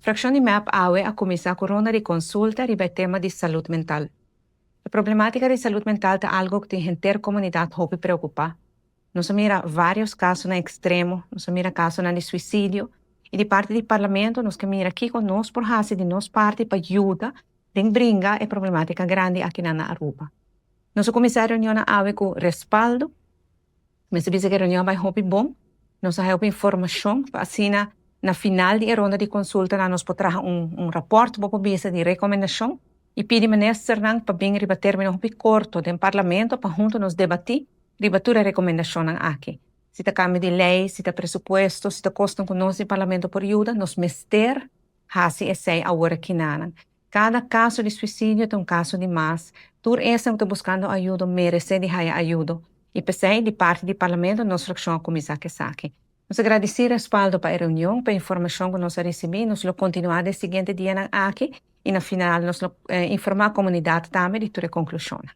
Fraccion di MEP awe a cuminsa cu ronda di consulta riba e tema di salud mental. E problematica di salud mental ta algo cu tin henter comunidad hopi preocupa. Nos a mira varios casonan extremo, nos a mira casonan di suicidio y di parti di Parlamento nos ke mira kico nos por haci di nos parti pa yuda den bringa e problematica grandi akinan na Aruba. Nos a cuminsa e reunionnan awe cu respaldo. Mester bisa cu e reunion a bay hopi bon. Nos a haya hopi informacion pa asina na final di e ronda di consultanan nos por traha un rapport, bo por bisa, di recomendacion y pidi ministernan pa bin riba termino hopi corto den Parlamento pa hunto nos debati riba tur e recomendacionnan aki. Si ta cambio di ley, si ta presupuesto, si ta cosnan cu nos di Parlamento por yuda, nos mester haci esey awor akinanan. Cada caso di suicidio ta un caso di mas. Tur esnan cu ta buscando ayudo merece di haya ayudo. Y p'esey di parti di Parlamento nos fraccion a cuminsa cu esaki. Nos a gradici respaldo pa e reunion, pa e informacion cu nos a ricibi. Nos lo continua den siguiente dianan aki y na final nos lo informa comunidad tambe di tur e conclusionnan.